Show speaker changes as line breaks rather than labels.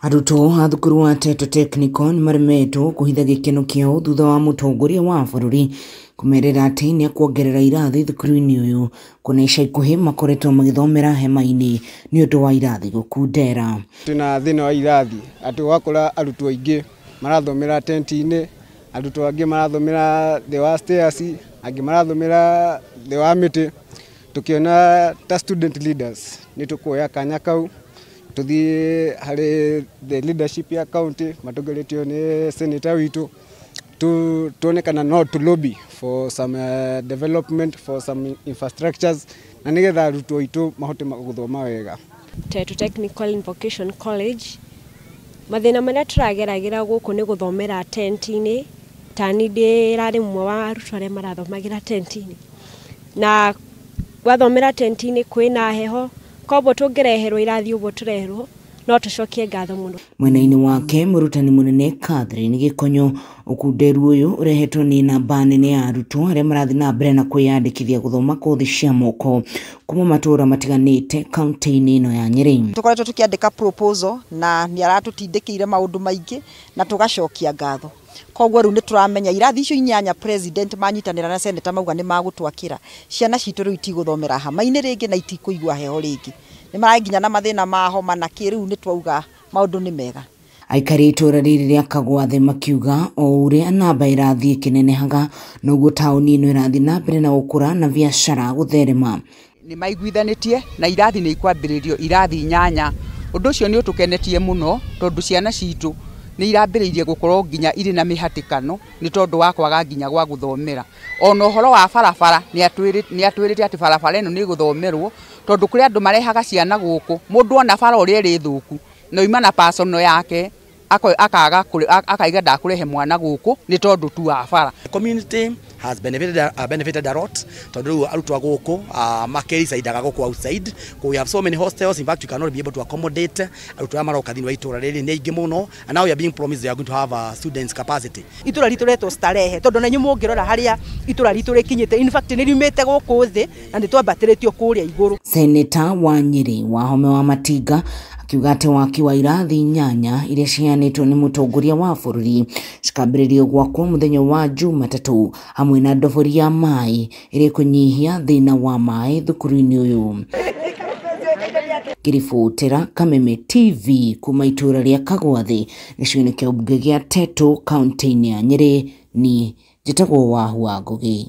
Arutwo a thukuru wa Tetu Technical nĩmaremetwo kũhitha gĩkeno kĩao thutha wa mũtongoria wa bũrũri kũmerĩra atĩ nĩekuongerera irathi thukuru-inĩ ũyũ kuona ica ikuhĩ makoretwo magĩthomera hema-inĩ nĩ ũndũ wa irathi gũkundera.
Twĩna thĩna wa irathi atĩ ũgakora arutwo aingĩ marathomera tent-inĩ, arutwo angĩ marathomera thĩ wa stairs, angĩ marathomera thĩ wa mĩtĩ. Tũkĩona ta student leaders nĩ tũkuoya kanya kau tũthiĩ harĩ the leadership ya county matongoretio nĩ senator witũ tuone kana no to lobby for some development, for some infrastructures na nĩgetha arutwo aitũ mahote gũthoma wega.
Tetu Technical and Vocation College mathĩna marĩa tũrageragĩra gũkũ nĩ gũthomera tent-inĩ, ta niĩ ndĩrarĩ ũmwe wa arutwo arĩa marathomagĩra tent-inĩ, na wathomera tent-inĩ kwĩna heho, koguo tũngĩreherwo irathi ũguo tũreherwo no tũcokie ngatho mũno.
Mwena-inĩ wake mũrutani mũnene Catherine Gĩkonyo ũkunderu ũyũ ũrehetwo nĩ namba nene ya arutwo arĩa marathiĩ na mbere na kwĩyandĩkithia gũthoma kothi cia moko kuma matũũra matiganĩte kaunti-inĩ ĩno ya Nyĩrĩ.
Tũkoretwo tũkĩandĩka proposal na nĩ aratũtindĩkĩire maũndũ maingĩ na tũgacokia ngatho. Koguo rĩu nĩ tũramenya irathi icio inyanya president manyitanĩra na senator mauga nĩ magũtwakĩra ciana citũ rĩu itigũthomera hama-inĩ rĩngĩ na itikũigua heho rĩngĩ. Nĩ maraginya na mathĩna ma homa na kĩ rĩu nĩ twauga maũndũ nĩ mega.
Aikari itũũra rĩrĩ rĩa Kagwathe makiuga o ũrĩa namba ĩrathiĩ ĩkĩnenehaga noguo taũni ĩno ĩrathiĩ na mbere na gũkũra na biacara gũtherema.
Nĩ maiguithanĩtie na irathi nĩ ikwambĩrĩrio irathi inyanya. Ũndũ ũcio nĩ ũtũkenetie mũno tondũ ciana citũ nĩ irambĩrĩirie gũkorwo nginya irĩ na mĩhatĩkano nĩ tondũ wa kwaga nginya gwa gũthomera. Ona ũhoro wa barabara nĩ atwĩrĩte atĩ barabara ĩno nĩ ĩgũthomerwo tondũ kũrĩ andũ marehaga ciana gũkũ mũndũ ona bara ũrĩa ĩrĩ thũku na oima na personal yake akaga akaiga ndakũrehe mwana gũkũ nĩ tondũ tu wa bara.
The community has benefited a lot tondũ rĩu arutwo a gũkũ makĩricaidaga gũkũ outside. We have so many hostels, in fact you cannot be able to accommodate arutwo arĩa maroka thĩinĩ wa itũũra rĩrĩ nĩ aingĩ mũno, and now we are being promised they are going to have students capacity.
Itũũra ritũ retwo Starehe tondũ na inyuĩ mũngĩrora harĩa itũũra ritũ rĩkinyĩte, in fact nĩ riumĩte gũkũ thĩ na nĩ twambatĩrĩtio kũrĩa igũrũ.
Senator wa Nyĩrĩ Wahome wa Matinga akiuga atĩ waki wa irathi inyanya iria ciheanĩtwo nĩ mũtongoria wa bũrũri cikambĩrĩrio gwakwo mũthenya wa Jumatatũ hamwe na ndobori ya maĩ ĩrĩa ĩkũnyihia thĩna wa maĩ thukuru-inĩ ũyũ. Ngĩribotera Kameme TV kuma itũũra rĩa Kagwathe gĩcigo-inĩ kĩa mbunge gĩa Tetu kaunti-inĩ ya Nyĩrĩ, niĩ njĩtagwo Wahu wa Ngũgĩ.